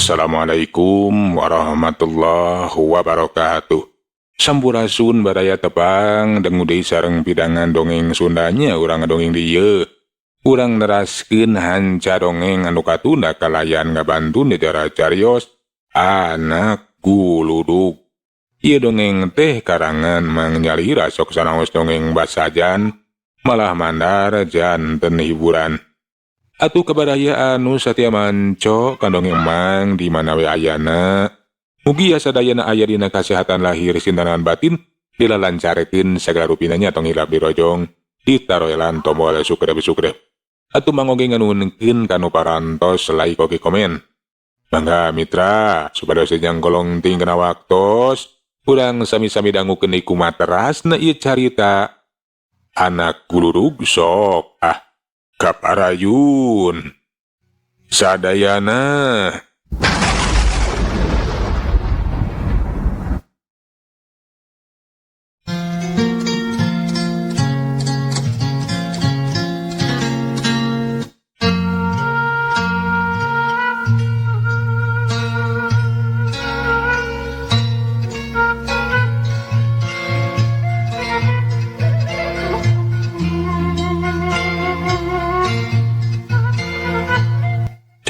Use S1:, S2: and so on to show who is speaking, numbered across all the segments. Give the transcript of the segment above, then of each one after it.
S1: Assalamualaikum warahmatullahi wabarakatuh. Sampurasun baraya tepang dangu deui sareng pidangan dongeng Sundanya urang ngadongeng di ieu. Urang neraskeun hanca dongeng anu katunda kalayan ngabantu nitara carios anak guludug. Ieu dongeng teh karangan Mang Nyalira sok sanaos dongeng basajan malah mandar janten hiburan. Atuh kabaraya anu satia manco kan dongeng Mang di mana we ayana. Mugi sadayana aya dina kasehatan lahir sindanan batin dilalancarkeun sagala rupina nya tong hilap dirojong ditaroelan tombol subscribe. Atuh Mang oge nganuhunkeun kanu parantos like oge komen. Mangga mitra supados jang kolong ting kana waktos urang sami-sami dangukeun deui kumaterasna ieu carita anak guludug sok ah kaparayun sadayana.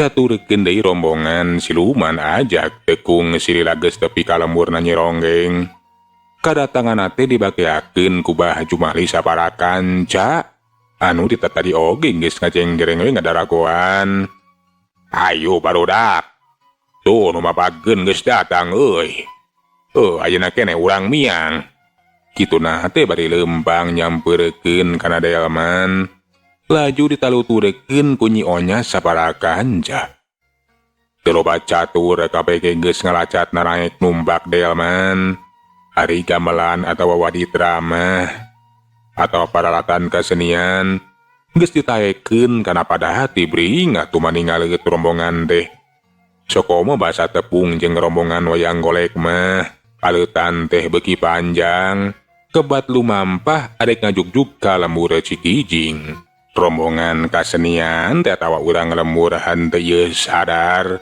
S1: Caturkeun deui rombongan siluman ajak tekung silila geus tepi ka lemburna Nyi Ronggeng. Kadatanganna teh dibageakeun ku Bah Jumali sapara kanca anu ditatadi oge geus ngajenggereng we ngadaragoan. Ayo barudak. Tuh nu mapageun geus datang euy. Ayeuna keneh urang miang. Kituna teh bari leumpang nyampeurekeun kana delman. Laju ditaluturekeun ku Nyi Onyas sapara kanca. Teu loba catur kabeh geus ngalacat naraek numpak delman. Ari gamelan atawa waditra mah atawa paralatan kesenian geus ditaekeun kana padahati bring atuh maningaleut rombongan teh. Sokomo basa tepung jeung rombongan wayang golek mah aleutan teh beuki panjang kebat lumampah arek ngajugjug ka lembur Cikijing. Rombongan kasenian teh atawa urang lembur henteu ieu sadar.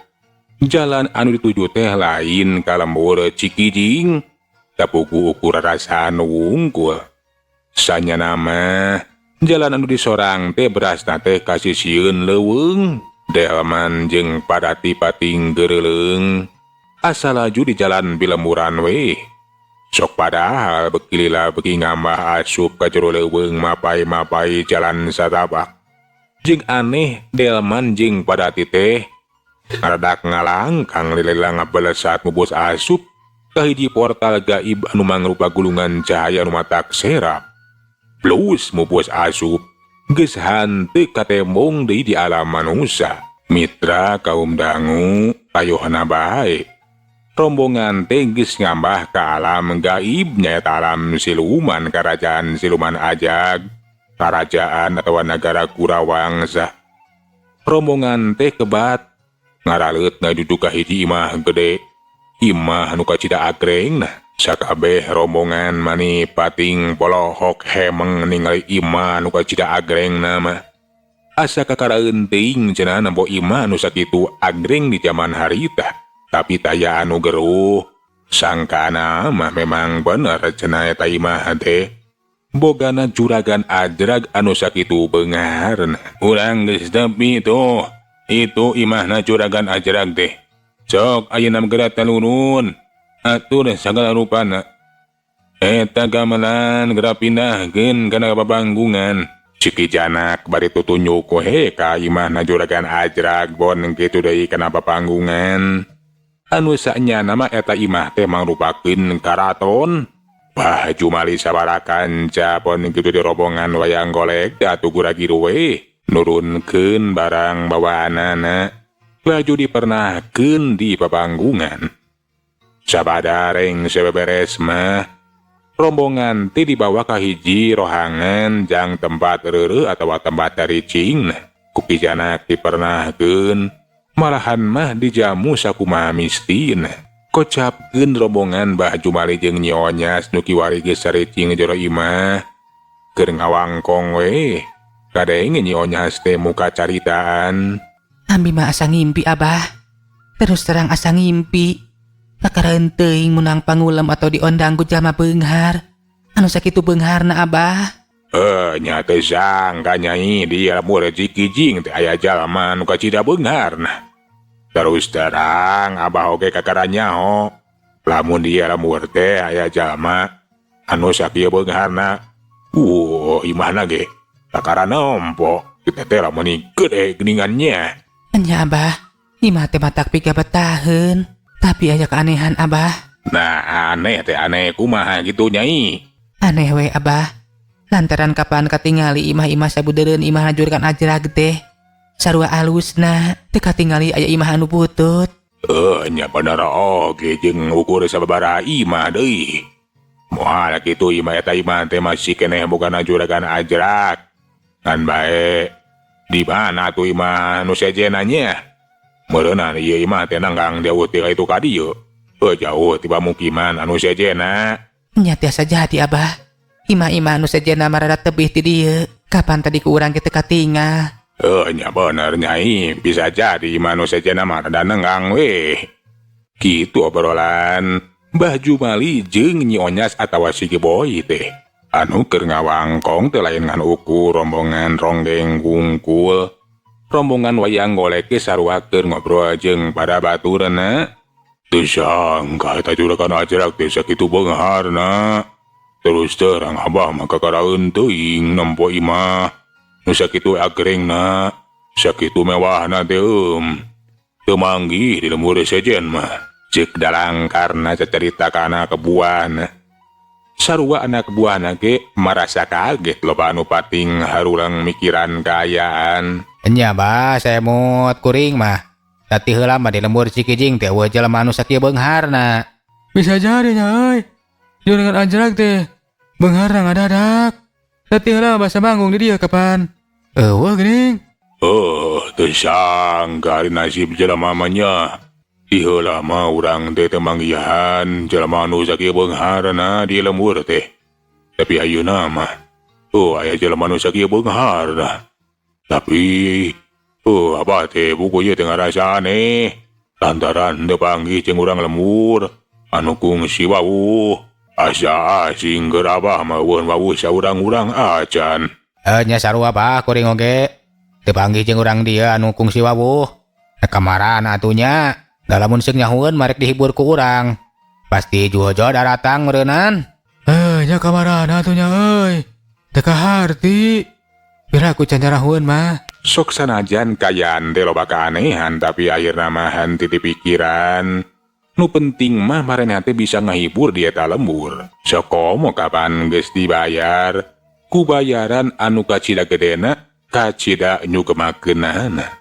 S1: Jalan anu dituju teh lain ka lembur Cikijing, tapugu ukur rasaan wungkul. Sanyana mah jalan anu disorang teh berasna teh kasisieun leuweung, delman jeung padati pating geureuleung. Asa laju di jalan bilemburan we. Sok padahal beuki lila beuki ngambah asup ka jero leuweung mapai-mapai jalan satapak. Jeung aneh delman jeung padati teh ngaradak ngalangkang lila ngabelesat mubus asup ka hiji portal gaib anu mangrupa gulungan cahaya anu matak serap. Plus mubus asup geus henteu katembong deui di alam manusia. Mitra kaum dangu payohna bae. Rombongan teh geus ngambah ka alam gaib nyaeta alam siluman karajaan siluman ajag karajaan atawa nagara Kurawangsa. Rombongan teh kebat ngaraleut ngajujuk ka hiji imah gede, imah anu kacida agrengna. Sakabeh rombongan mani pating polohok hemeng ningali imah anu kacida agrengna mah. Asa kakaraeun teuing cenah nempo imah anu sakitu agreng di jaman harita. Tapi taya anu geruh sangkana mah memang bener cenah eta imah teh bogana juragan ajrag anu sakitu beungarna. Urang geus tepi tuh itu imahna juragan ajrag teh. Sok ayeuna geura talurun atur sagala rupana. Eta gamelan geura pindahkeun kana babanggungan. Ciki janak bari tutunjuk we ka imahna juragan ajrag bon kitu deui kana papanggungan. Anu sanyana mah eta imah teh mangrupakeun karaton. Bah Jumali sabara kanca pon kitu di rombongan wayang golek teh atuh gura-giru we nurunkeun barang bawaanana laju dipernahkeun di papanggungan. Sabadareng sebeberes mah rombongan teh dibawa ka hiji rohangan jang tempat reureuh atawa tempat caricing. Ku Ki Janak dipernahkeun malahan mah dijamu sakumaha mistin. Kocapkeun rombongan Bah Jumali jeung Nyi Onyas nu kiwari geus caricing jero imah keur ngawangkong we. Kadenge Nyi Onyas teh muka caritaan.
S2: Ambi mah asa ngimpi abah. Terus terang asa ngimpi. Kakareun teuing meunang pangulem atau diondang ku jalma beunghar. Anu sakitu beungharna Abah.
S1: Nya teu sangka Nyai di lembur Cikijing teh aya jalma anu kacida beungharna. Terus terang Abah oge kakara nyaho. Lamun di lembur teh aya jalma anu sakieu beungharna. Imahna ge kakara nempo. Kita teh lamun gede geuningan nya.
S2: Nya Abah, imah teh matak pikabetaheun. Tapi aya keanehan Abah.
S1: Nah aneh teh aneh kumaha gitu Nyai.
S2: Aneh we Abah. Lantaran kapan katingali imah-imah sabudeureun imah juragan Ajrag teh. Sarua alusna teu katingali aya imah anu butut.
S1: Nya bener oge jeung ukur sababaraha imah deui. Moal kitu imah eta imah teh masih keneh bukan juragan Ajrag. Ngan bae di mana tuh imah nu sejenna nya? Meureunna ieu imah teh nanggang jauh ti ka itu ka dieu. Jauh ti pamukiman anu sejenna.
S2: Nya tiasa jadi Abah. Imah-imah anu sejenna mah rada tebih ti dieu. Kapan tadi ku urang ge teu katingal?
S1: Nya bener Nyai, bisa jadi imah anu sejenna mah rada nenggang weh. Kitu obrolan Mbah Jumali jeung Nyi Onyas atawa si Boy teh. Anu keur ngawangkong teh lain ngan ukur rombongan ronggeng wungkul. Rombongan wayang golek ge sarua keur ngobrol jeung para baturna. Teu sangka eta juragan Ajrag teh sakitu beungharna. Terus terang Abah mah kakaraeun teuing nempo imah. Nu sakitu agrengna, sakitu mewahna teh Teu manggih di lembur sejen mah. Ceuk dalang karna cacarita ka anak buahna. Sarua anak buahna ge marasa kaget loba anu pating harulang mikiran kaayaan.
S3: Nya Bah, semut kuring mah. Tati heula mah di lembur Cikijing teh eueuh jelema anu sakieu beungharna.
S4: Bisa jadi nya euy. Juragan Ajrag teh beungharna ngadadak. Tati heula basa manggung di dieu kapan? Eueuh geuning.
S1: Teu sangka ari nasib jelema mah nya. Di heula mah urang teh teu manggihan jelema anu sakieu beungharna di lembur teh. Tapi ayeuna mah aya jelema anu sakieu beungharna. Tapi Abah teh buku ieu teh ngarasa aneh. Lantaran teu panggih jeung urang lembur anu kungsi wawuh. Asa asing keur Abah mah eueuh wawuh saurang-urang acan.
S3: Nya sarua Bah kuring oge. Teu panggih jeung urang dieu anu kungsi wawuh. Nah, kamarana atuh nya. Da lamun seung nyahueun marek dihibur ku urang. Pasti jujo daratang meureunan.
S4: Nya kamarana atuh nya euy. Teu kaharti. Pira ku can nyarahueun mah.
S1: Sok sanajan kayaan teh loba keanehan tapi akhirna mah henteu ti pikiran. Nu penting mah maraneh teh bisa ngahibur di eta lembur. Sok komo kapan geus dibayar. Ku bayaran anu kacida gedena, kacida nyugemakeunana.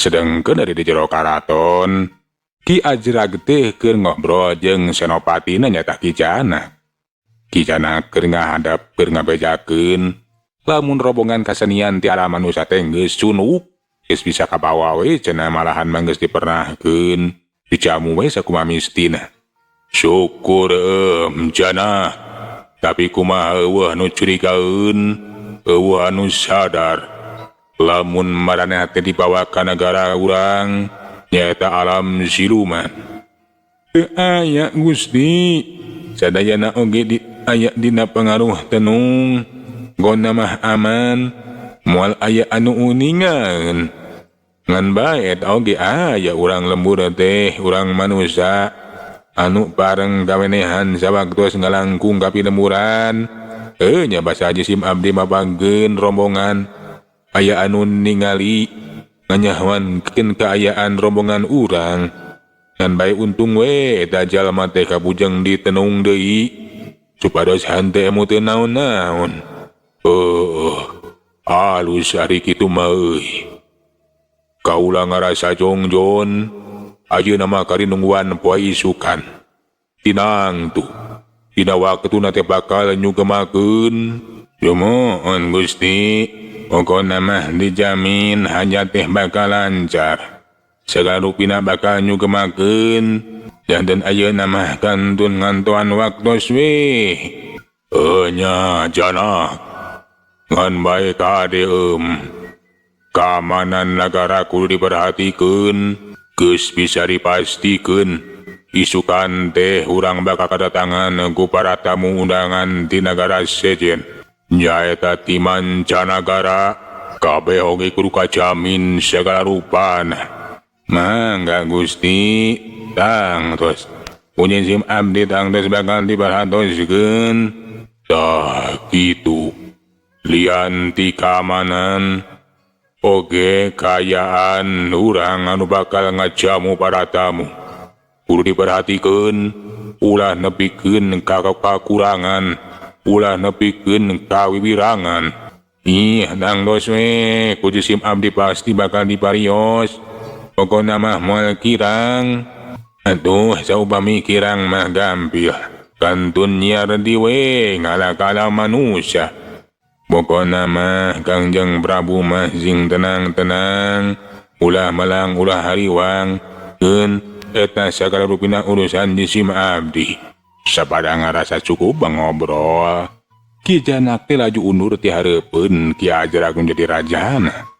S1: Sedengkeun dari di jero karaton, Ki Ajrag teh keur ngobrol jeung senopatina nyata Ki Jana. Ki Jana keur ngahadap keur ngabejakeun lamun rombongan kasenian ti alam manusa teh geus cunuk, geus bisa kabawa we cenah malahan mah geus dipernahkeun, dijamu we sakumaha mistina. Syukur Jana, tapi kumaha eueuh anu curigaeun, eueuh anu sadar. Lamun maraneh teh dibawa ka nagara urang nyaeta alam siluman. Teu aya Gusti, sadayana oge di aya dina pangaruh tenung, gona mah aman, moal aya anu uningan. Ngan bae eta oge aya urang lembur teh, urang manusa anu bareng kawenehan sawaktos ngalangkung ka pilemburan. Nya basa jisim abdi mah panggeun rombongan. Aya anu ningali nganyahwankeun kaayaan rombongan urang. Ngan bae untung we eta jalma teh kabujeng ditenung deui supados hante emu teu naon-naon. Alus ari kitu mah euy. Kaula ngarasa jongjon ayeuna mah kari nungguan poe isukan. Tinang tuh dina waktuna teh bakal nyugemakeun Sumuhun Gusti, pokona mah dijamin hajat teh bakal lancar. Sagala rupina bakal nyugemakeun. Janten ayeuna mah kantun ngantoan waktos we. Enya jana. Ngan bae kade Keamanan nagara kudu diperhatikeun, geus bisa dipastikeun. Isukan teh urang bakal kadatangan ku para tamu undangan di nagara sejen. Nyaeta ti mancanagara, kabeh oge kudu kajamin segala rupana. Mangga Gusti, tangtos. Punyen sim abdi tangtos bakal diperhatoskeun. Tah kitu. Lian ti keamanan, oge kaayaan urang anu bakal ngajamu para tamu. Kudu diperhatikeun, ulah nepikeun ka kakurangan, ulah nepikeun ka wiwirangan. Ih, tangtos we, ku sim abdi pasti bakal diparios. Pokona mah moal kirang. Atuh, saupami kirang mah gampil. Kantun nyiar di we ngala-kala manusia. Pokona mah Kangjeng Prabu mah sing tenang-tenang, ulah melang ulah hariwang, keun eta sagala rupina urusan di sim abdi. Sapada ngarasa cukup ngobrol. Ki Janak teh laju undur ti hareupeun Ki Ajrag nu jadi rajana.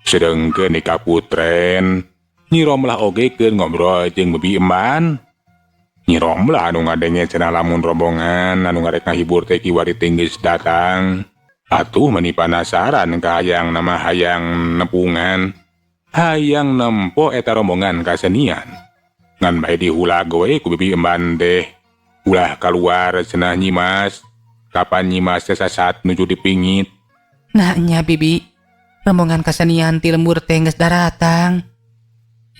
S1: Sedengkeun di kaputren, Nyi Romlah oge keur ngobrol jeung Bibi Emban. Nyi Romlah anu ngadenge cenah lamun rombongan anu ngarek ngahibur teh kiwari teh geus datang. Atuh meni panasaran ka hayang nama hayang nepungan. Hayang nempo eta rombongan kasenian. Ngan bae dihulag we ku Bibi Emban teh. Ulah kaluar cenah Nyimas. Kapan Nyimas teh sasat nuju dipingit.
S2: Nah nya Bibi, rombongan kasenian ti lembur teh geus daratang.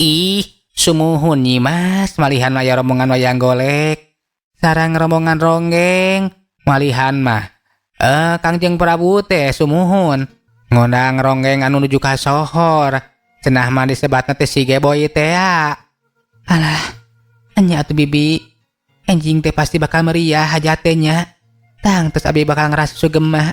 S3: Ih, sumuhun Nyimas, malihan aya rombongan wayang golek. Sareng rombongan ronggeng, malihan mah. Kangjeng Prabu teh sumuhun. Ngondang ronggeng anu nuju ka sohor. Cenah mah disebatna teh si Geboy teh.
S2: Alah, enya atuh Bibi. Enjing teh pasti bakal meriah hajat teh nya. Tang terus abi bakal ngerasa sugema.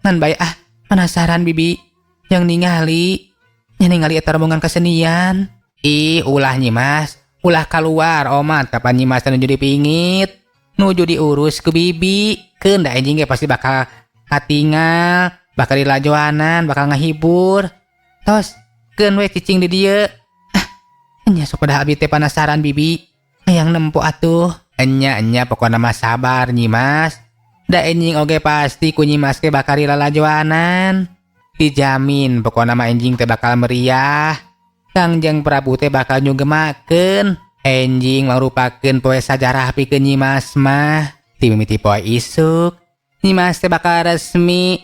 S2: Ngan bae ah, penasaran Bibi. Yang ningali, yang ningali eta rombongan kesenian.
S3: Ih, ulah Nyimas, ulah keluar omat kapan Nyimas teh nuju dipingit. Nuju diurus ku Bibi. Keun da enjing ge pasti bakal katingal, bakal dilajoanan, bakal ngahibur.
S2: Tos, keun we cicing di dieu. Ah, enya sok pada abi teh penasaran Bibi. Hayang nempo atuh.
S3: Enya enya pokona mah sabar Nyimas. Da enjing oge pasti ku Nyimas ge bakal dilalajoanan. Dijamin pokona mah enjing teh bakal meriah. Kangjeng Prabu teh bakal nyugemakeun. Enjing mangrupakeun poe sajarah pikeun Nyimas mah. Ti mimiti poe isuk, Nyimas teh bakal resmi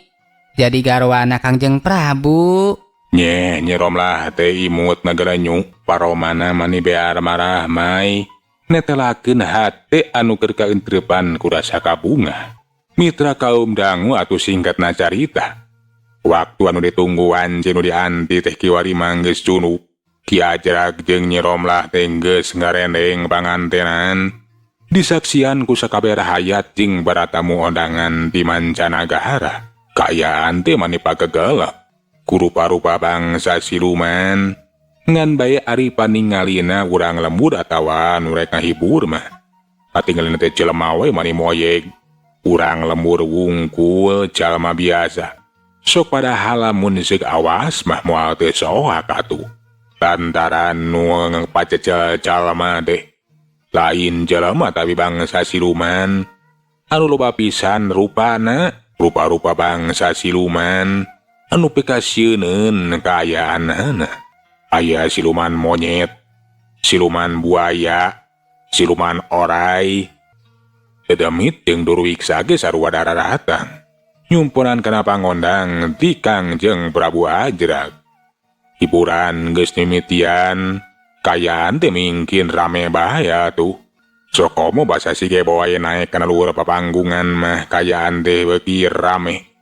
S3: jadi garwana Kangjeng Prabu.
S1: Nye, Nyi Romlah teh imut nagaranyu, paromana mani bear marah mai. Netelakeun hate anu keur kaentreupan ku rasa kabungah. Mitra kaum dangu atuh singkatna carita. Waktu anu ditungguan jeung nu dianti teh kiwari mah geus cunu. Ki Ajrag jeung Nyi Romlah teh geus ngarendeng pangantenan. Disaksian ku sakabeh rahayat jeung para tamu undangan di mancanagara. Kaayaan teh mani pagegelek. Ku rupa-rupa bangsa siluman. Ngan bae ari paningalina urang lembur atawa nu rek ngahibur mah. Patinggalina teh jelema we mani moyeg. Urang lembur wungkul jalma biasa. Sok padahal lamun seuk awas mah moal teu soak atuh. Lantaran nu pacecel jalma teh lain jelema tapi bangsa siluman. Anu loba pisan rupana, rupa-rupa bangsa siluman anu pikasieuneun kaayaanana. Aya siluman monyet, siluman buaya, siluman orai. Dedemit jeung Durwiksa ge sarua dararatang. Nyumponan kana pangondang ti Kangjeng Prabu Ajrag. Hiburan geus mimitian, kaayaan teh mingkin rame bahaya tuh. Sokomo basa si Geboy naek kana luhur papanggungan mah kaayaan teh beuki rame.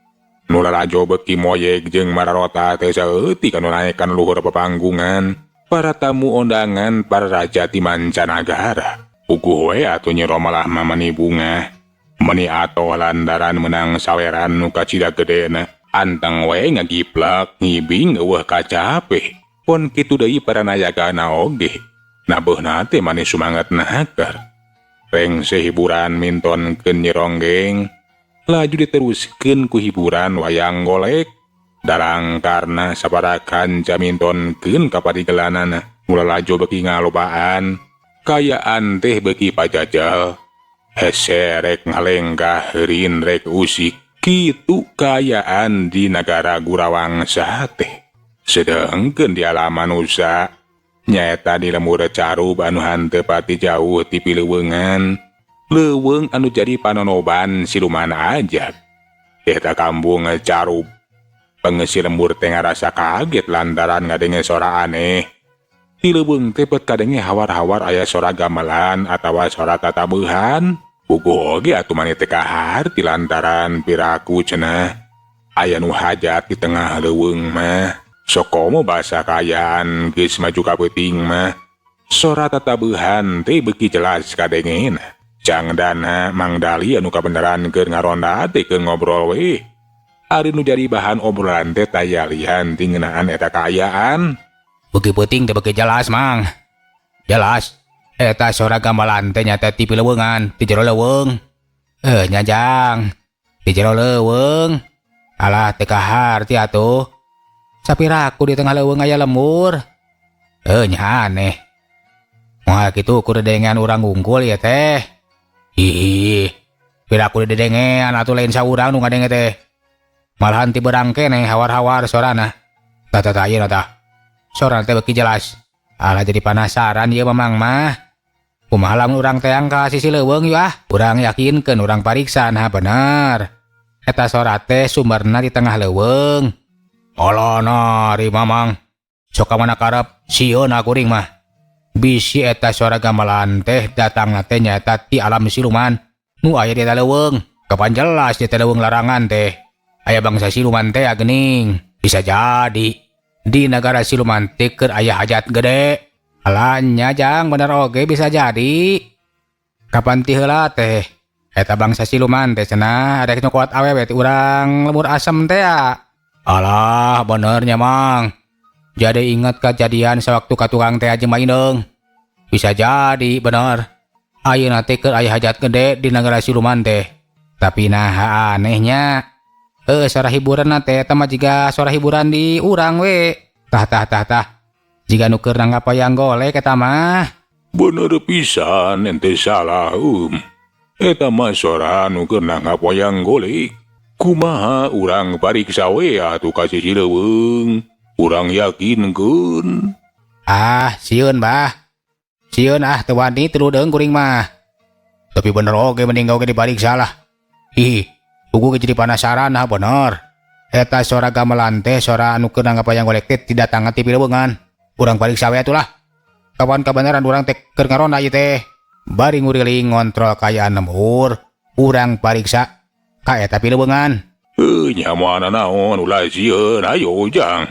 S1: Nu lalajo beuki moyeg jeung mararota teh saeutik anu naek kana luhur papanggungan. Para tamu undangan para raja ti mancanagara. Puguh we atuh Nyi Romlah mah mani bungah. Meni atoh lantaran menang saweran nu kacida gedena. Anteng we ngagiplak ngibing euweuh kacape. Pon kitu deui para nayagana oge. Nabeuhna teh mani sumanget naker. Rengse hiburan mintonkeun Nyi Ronggeng. Laju diteruskeun ku hiburan wayang golek. Dalang Karna sabaraha kanca mintonkeun ka padigelanana. Mula laju beuki ngalobaan. Kayaan teh beuki pajajal. Hese rek ngalengkah heurin rek usik. Kitu kaayaan di nagara Gurawangsa teh. Sedengkeun di alam manusia nyaeta di lembur Carub anu hanteu pati jauh ti pileuweungan. Leuweung anu jadi panonoban siluman ajag. Eta kampung Carub. Pengesi lembur teh ngarasa kaget lantaran ngadenge sora aneh. Di leuweung teh bet kadenge hawar-hawar aya sora gamelan atawa sora tatabuhan. Puguh oge atuh maneh teh kaharti lantaran piraku cenah. Aya nu hajat di tengah leuweung mah. Sokomo basa kaayaan geus maju ka peuting mah. Sora tatabuhan teh beuki jelas kadengena. Jang Dana Mang Dali anu kabeneran keur ngaronda teh keur ngobrol we. Ari nu jadi bahan obrolan teh taya lian ti ngeunaan eta kaayaan.
S3: Beuki peuting teh beuki jelas, Mang. Jelas. Eta sora gamelan teh nyata ti pileuweungan, ti jero leuweung. Eh, nya Jang. Ti jero leuweung. Alah teu kaharti atuh. Sapiraku di tengah leuweung aya lembur. Eh, nya aneh. Moal kitu ku dedengean urang wungkul ya teh. Ih, piraku didedengean atuh lain saurang nu ngadenge teh. Malahan ti beurang keneh hawar-hawar sorana. Tah tah tah ayeuna tah. Sorana teh beuki jelas. Alah jadi penasaran ieu Mamang mah. Kumaha lamun urang teang ka sisi leuweung yeuh ah. Urang yakinkeun urang pariksa nah bener. Eta sora teh sumberna di tengah leuweung. Alah nah ari Mamang. Sok ka mana karep sieun kuring mah. Bisi eta suara gamelan teh datangna teh nyaeta ti alam siluman nu aya di eta leuweung. Kapan jelas di eta leuweung larangan teh. Aya bangsa siluman teh geuning. Bisa jadi di negara siluman teh keur aya hajat gede. Alah nya Jang bener oge bisa jadi. Kapan ti heula teh eta bangsa siluman teh cenah rek nyokot awewe ti urang lembur asem teh ya. Alah bener nya Mang. Jadi ingat kejadian sewaktu ka tukang teh jeung Ineng. Bisa jadi bener. Ayeuna teh keur aya hajat gede di negara siluman teh. Tapi nah anehnya. Suara hiburan teh eta mah jiga suara hiburan di urang we. Tah tah tah tah. Jiga nu keur nanggap wayang golek eta mah.
S1: Bener pisan ente salah um. Eta mah sora nu keur nanggap wayang golek. Kumaha urang pariksa we atuh ka sisi leuweung. Urang yakinkeun.
S3: Ah, sieun bah. Sieun ah teu wani tilu deung kuring mah. Tapi bener oge mending oge dipariksa lah. Ih, puguh ge jadi penasaran ah bener. Eta suara gamelan teh suara anu keur nanggap wayang golek teh ti datang ti pileuweungan. Urang pariksa we atuh lah. Kapan kabeneran urang teh keur ngaronda ieu teh. Bari nguriling ngontrol kaayaan lembur, urang pariksa ka eta pileuweungan.
S1: Heuh nya moal naon ulah sieun ayo Jang.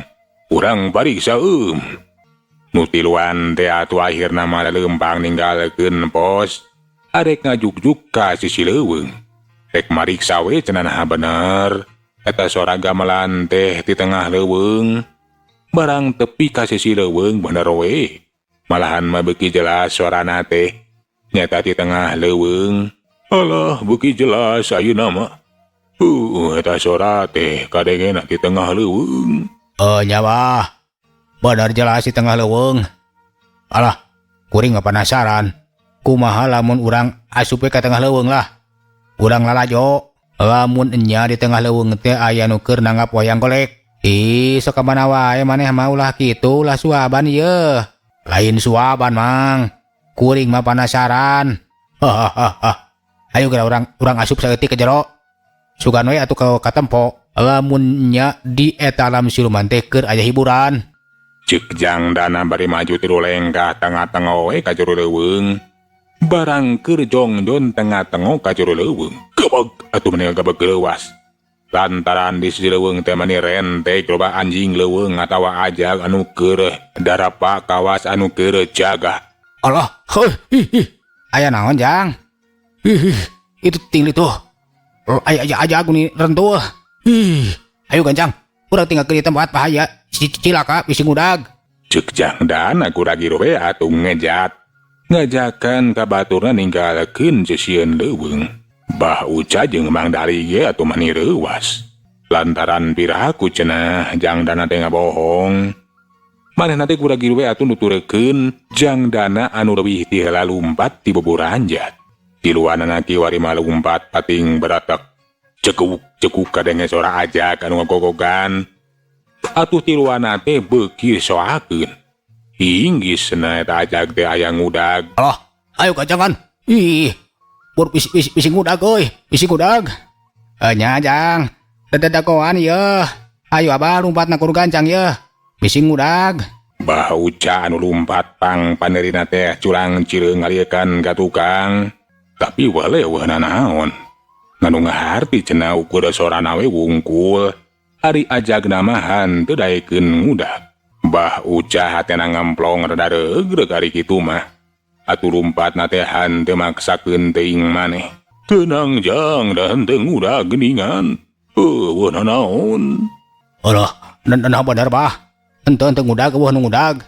S1: Urang pariksa eum. Nu tiluan teh atuh akhirna mah leumpang ninggalkeun pos. Arek ngajukjuk ka sisi leuweung. Rek mariksa we cenah nah bener. Eta sora gamelan teh di tengah leuweung. Barang tepi ka sisi leuweung bener we. Malahan mah beuki jelas sorana teh. Nyata di tengah leuweung. Alah beuki jelas ayeuna mah. Eta sora teh kadengena di tengah leuweung.
S3: Oh nya bah. Bener jelas di tengah leuweung. Alah, kuring mah penasaran. Kumaha lamun urang asup we ka tengah leuweung lah. Urang lalajo. Lamun enya di tengah leuweung teh aya nu keur nanggap wayang golek. Ih, sok ka mana wae maneh mah ulah kitu, ulah suaban ieu. Lain suaban, Mang. Kuring mah penasaran. Hahaha. Ayo geura urang asup saeutik ke jero. Sugan we atuh ka katempo. Lamun nya di eta alam siluman teh keur aya hiburan.
S1: Ceuk Jang Dana bari maju tilu lengkah tengah-tengah we ka jero leuweung. Barang keur jongjon tengah-tengah ka jero leuweung. Gebeg atuh meni gebeg leuwas. Lantaran di sisi leuweung teh mani rentek loba anjing leuweung atawa ajag anu keur darapa kawas anu keur jaga.
S3: Alah, heuh, ih, ih. Aya naon, Jang? Ih, ih. Itu tinggal tuh. Oh, ayo aja aja aku nih rentuh. Ih, ayo gancang. Urang tinggal ke tempat bahaya. Cilaka bisi ngudag.
S1: Cek Jangdana kuragi we atuh ngejat. Ngajakan ka baturna ninggalkeun sesieun leuweung. Bah Uca jeung Mang Dali ge atuh mani reuwas. Lantaran piraku cenah Jangdana teh ngabohong. Manehna teh kuragi we atuh nuturkeun Jangdana anu leuwih ti heula lumpat ti buburanjat. Tiluanana kiwari mah lumpat pating beratak. Cekuk cekuk kadenge sora ajak anu ngagogogan. Atuh tiluanana teh beuki soakeun. Inggis cenah eta ajag teh aya ngudag.
S3: Alah, ayo gancangan. Ih, bur bisi bisi bisi ngudag euy, bisi ngudag. Eh nya Jang, dededagoan ye. Ayo abah lumpat na kudu gancang ye. Bisi ngudag.
S1: Bah Uca anu lumpat pang panerina teh culang cileung ngaliekan ka tukang. Tapi wale eueuh nanaon. Nganu ngaharti cenah ukur sorana we wungkul. Ari ajagna mah henteu daekeun ngudag. Bah Uca hatena ngamplong rada regreg ari kitu mah. Atuh lumpatna teh henteu maksakeun teuing maneh. Tenang Jang, da henteu ngudag geuningan. Eueuh nanaon.
S3: Alah, nah bener bah. Henteu henteu ngudag eueuh nu ngudag.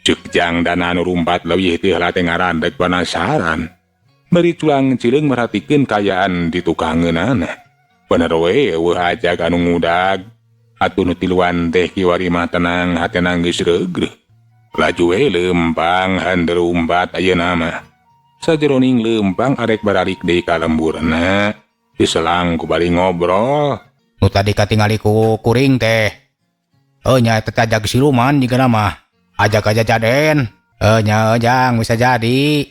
S1: Cek Jangdana anu lumpat leuwih ti heula teh ngarandeg panasaran. Bari culang cileung merhatikeun kaayaan di tukangeunana. Bener we eueuh ajag anu ngudag. Atuh nu tiluan teh kiwari mah tenang hatena geus regreg. Laju we leumpang henteu lumpat ayeuna mah. Sajeroning leumpang arek baralik deui ka lemburna. Diselang ku bari ngobrol.
S3: Nu tadi katingali ku kuring teh. Oh nya eta teh ajag siluman jigana mah. Ajag aja jaden. Eh nya Jang bisa jadi.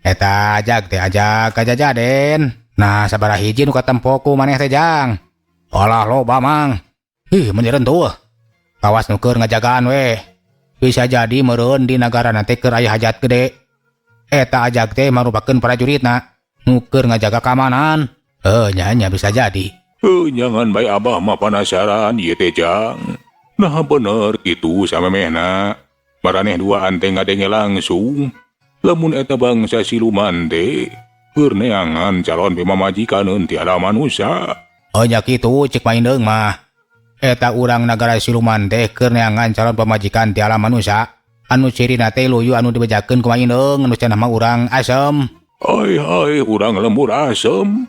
S3: Eta ajag teh ajag aja jaden. Nah sabaraha hiji nu katempo ku maneh teh Jang. Alah loba Mang. Ih meni rentuh. Kawas nu keur ngajagaan we. Bisa jadi meureun di nagara teh keur aya hajat gede. Eta ajag teh marupakeun prajuritna nu keur ngajaga keamanan. Eh nya nya bisa jadi.
S1: Heuh nyangan bae abah mah panasaran ieu teh Jang. Nah bener kitu samemehna. Maraneh duaan teh ngadenge langsung. Lamun eta bangsa siluman teh keur neangan calon pamajikaneun ti alam manusia.
S3: Oh nya kitu cek maindeung mah. Eta urang nagara siluman teh keur neangan calon pamajikan ti alam manusia. Anu cirina teh luyu anu dibejakeun ku maindeung anu cenah mah urang asem.
S1: Ai ai urang lembur asem.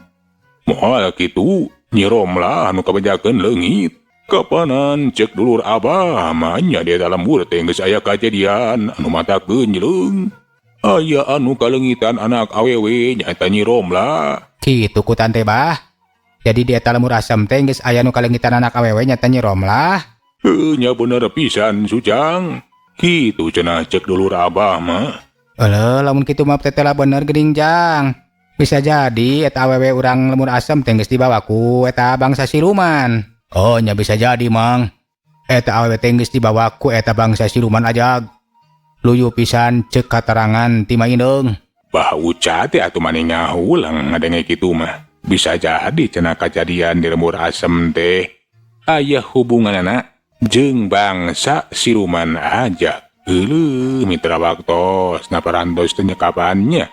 S1: Moal kitu Nyi Romlah anu kabejakeun leungit. Kapanan cek dulur abah mah nya di eta lembur teh geus aya kajadian anu matak geunjleung. Aya anu kaleungitan anak awewe nyaeta Nyi Romlah.
S3: Kitu ku tante bah. Jadi di eta lembur asem teh geus aya nu kaleungitan anak awewe nyaeta Nyi Romlah.
S1: Heuh nya bener pisan Sujang. Kitu cenah cek dulur abah mah.
S3: Eleuh lamun kitu mah teh lah bener geuning Jang. Bisa jadi eta awewe urang lembur asem teh geus dibawa ku eta bangsa siluman. Oh nya bisa jadi Mang. Eta awewe teh geus dibawa ku eta bangsa siluman ajag. Luyu pisan cek katerangan ti Maindeung.
S1: Bah Uca teh atuh mani ngahulang ngadenge kitu mah. Bisa jadi cenah kajadian di lembur asem teh aya hubunganana jeung bangsa siluman aja. Euleuh mitra waktos naparantos teh nyekapannya.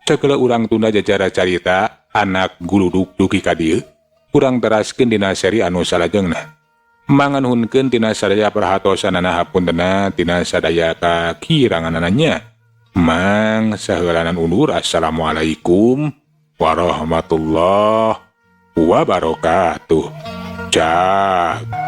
S1: Sagala urang tunda jajara carita anak guludug dugi ka dieu. Urang teraskeun dina seri anu salajengna. Manganuhunkeun tina sadaya perhatosanana hapuntenna tina sadaya kakiranganana nya. Mang saheulanan undur. Assalamualaikum warahmatullahi wabarakatuh. Cak.